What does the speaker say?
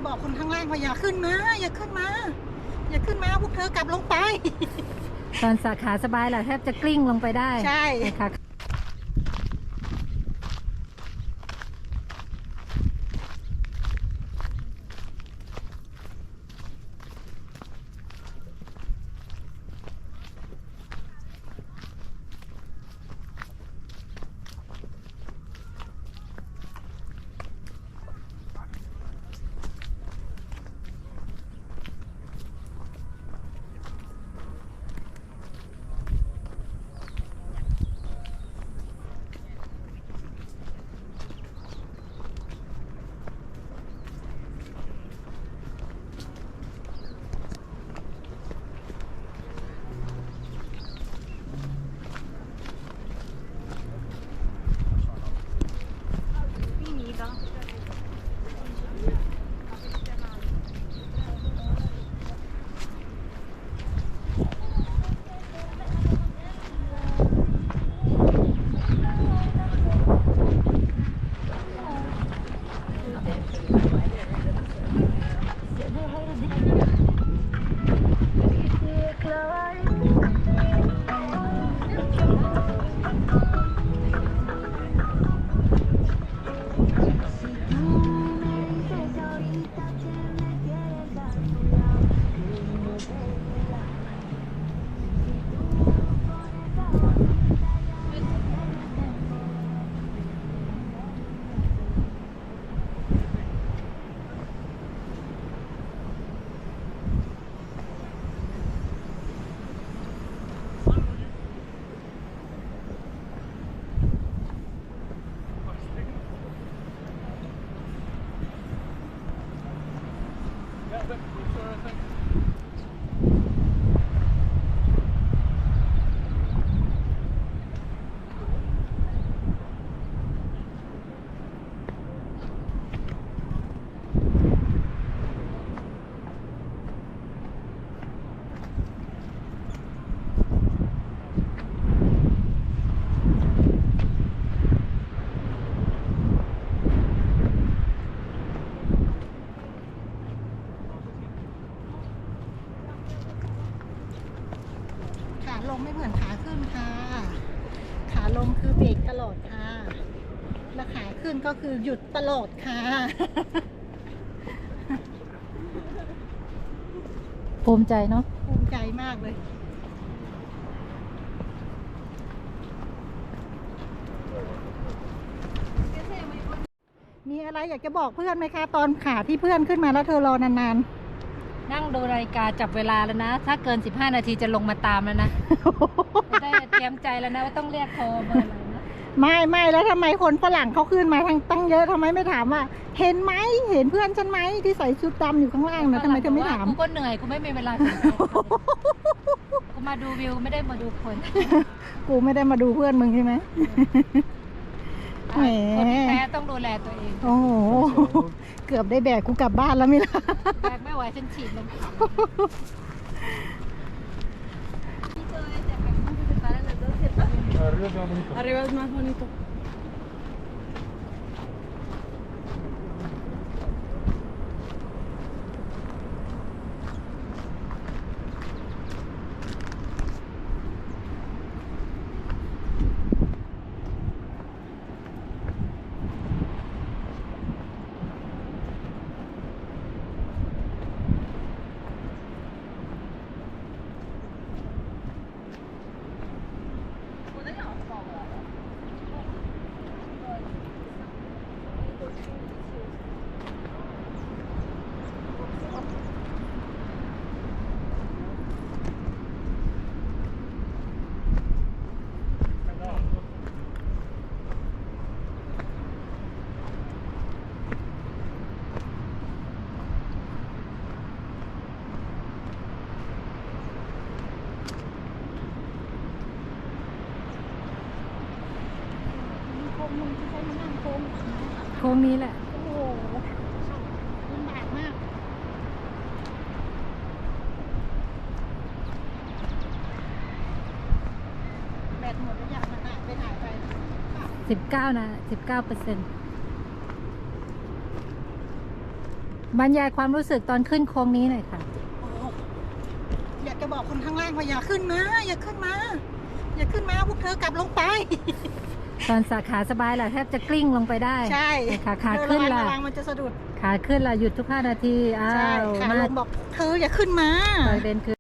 ບອກຄົນຂ້າງລ່າງວ່າ ຢ່າຂຶ້ນມາ ຢ່າຂຶ້ນມາ ຢ່າຂຶ້ນມາ ພວກເທີກັບລົງໄປ. ຕອນສາຂາສະບາຍລະ ແທບຈະກລິ້ງລົງໄປໄດ້. ໃຊ່ ຂາລົງໄມ່ເໝືອນຂາຂຶ້ນຄ່ະ. ຂາລົງຄືເບຣກຕະຫຼອດຄ່ະ ແລະ ຂາຂຶ້ນກໍຄືຢຸດຕະຫຼອດຄ່ະ. ພູມໃຈເນາະ ພູມໃຈມາກເລີຍ. ມີອະໄລຢາກຈະບອກເພື່ອນໄໝຄະ ຕອນຂາທີ່ເພື່ອນຂຶ້ນມາແລ້ວເທີລໍນານໆ? ນັ່ງດູນາລິກາຈັບເວລາແລ້ວນະ ຖ້າເກີນສິບຫ້ານາທີຈະລົງມາຕາມແລ້ວນະ. ໄດ້ຕຽມໃຈແລ້ວນະວ່າຕ້ອງລຽກໂທເບີໃດນະ. ໄມ່ໆ ແລ້ວທຳໄມຄົນຝຣັ່ງເຂົາຂຶ້ນມາທັງ ຕັ້ງເຍອະ ທຳໄມໄມ່ຖາມວ່າ ເຫັນໄໝ ເຫັນເພື່ອນຊັ້ນໄໝທີ່ໃສ່ຊຸດດຳຢູ່ຂ້າງລ່າງນະ? ທຳໄມເທີໄມ່ຖາມ? ກູກໍເໜື່ອຍ ກູໄມ່ມີເວລາ. ກູມາດູວິວ ໄມ່ໄດ້ມາດູຄົນ. ກູໄມ່ໄດ້ມາດູເພື່ອນມຶງໃຊ່ໄໝ? ແໝ ຄົນທີ່ແທ້ຕ້ອງດູແລຕົວເອງ. ໂອ້ໂຫ ເກືອບໄດ້ແບກກູກັບບ້ານແລ້ວມິລາ. ແບກໄມ່ໄຫວ ຊັ້ນຖີດລົງ. Arriba es más bonito.ໂຄ້ງນີ້ແຫຼະ. ໂອ້ໂຫ ລຳບາກມາກ. ແບດໝົດຫຼືຍັງນະ? ຫາຍໄປ ຫາຍໄປ. ສິບເກົ້ານະ ສິບເກົ້າເປີເຊັນ. บรรยายความรู้สึกตอนขึ้นโค้งนี้หน่อยค่ะ โอ้ อยากจะบอกคนข้างล่างว่าอย่าขึ้นมา อย่าขึ้นมา อย่าขึ้นมา พวกเธอกลับลงไป ตอนสาขาสบายแหละ แทบจะกลิ้งลงไปได้ ใช่ ค่ะ ขาขึ้นล่ะ ระวัง ระวังมันจะสะดุด ขาขึ้นล่ะ หยุดทุกห้านาที อ้า ใช่ ว ขาลงบอก เธออย่าขึ้นมา ค่อยเดินขึ้น